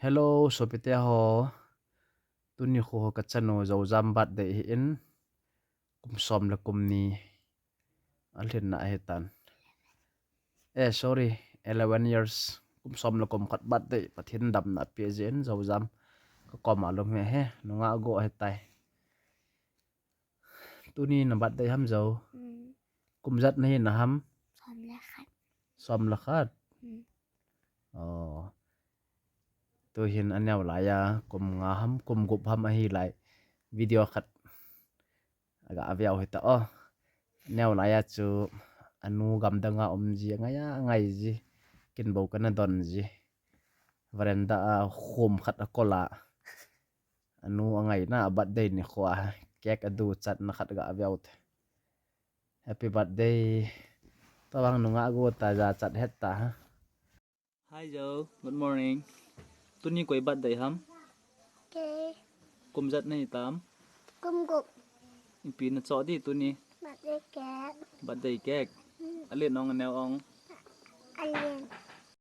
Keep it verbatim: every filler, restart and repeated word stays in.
Hello, sopite ho. Tuni khu ho kachanu Joujam birthday hi in. Kum som le kum ni alhin na ahitan. Eh, sorry, eleven years. Kum som le kum khat birthday, Pathen damna apeh jeh in Joujam kakoma lum hi he, nunga go ahitai. Tuni na birthday ham Jou? Hmm. Kum ijat nahi na ham? Som le khat. Som le khat? Hmm. Oh. Tuhin aneo laiya kum nga ham, kum gup ham ahi lai. Video khat aga veu hita o. Aneo laiya chu anu gamdang a um ji, angai a, angai ji. Kin bou kana don ji. Veranda a khum khat akol a. Anu angaina birthday nikho a cake adu chatna khat aga veu te. Happy birthday. Tobang nunga go ta jachat het ta ha. Hi Jou, good morning. Tuni koi birthday ham? Kei. Kum ijat nahi tam? Kum gup. Ipi nacho di tuni? Birthday cake. Birthday cake. Hmm. Alen ong aneo ong? Alen.